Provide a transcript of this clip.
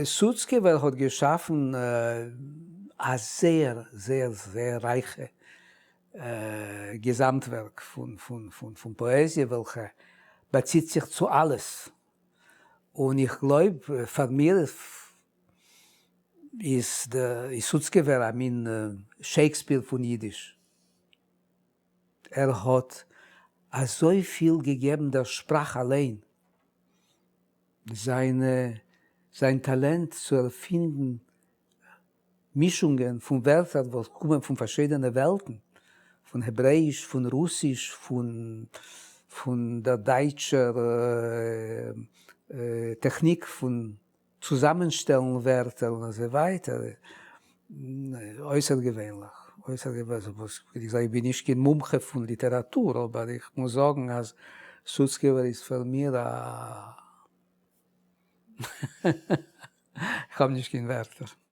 סוצקעווער האט געשאפן א זייער זייער זייער רייכע געזאמטווערק פון פאעזיע וועלכע באציט זיך צו אלעס, און איך גלויב פאר מיר איז סוצקעווער א מין שעקספיר פון אידיש. ער האט אזויפיל געגעבן דער שפראך אליין, זיינע זיין טאלענט צו ערפינדן מישונגען פון ווערטער וואס קומען פון פארשידענע וועלטן, פון העברעאיש, פון רוסיש, פון פון דער דייטשער טעכניק פון צוזאמענשטעלן ווערטער און אזוי ווייטער, אויסערגעווענליך, אויסערגעווענליך, וואס ווי געזאגט איך בין נישט קיין מומחה פון ליטעראטור, אבער איך מוז זאגן אז סוצקעווער איז פאר מיר א איך האב נישט קיין ווערטער.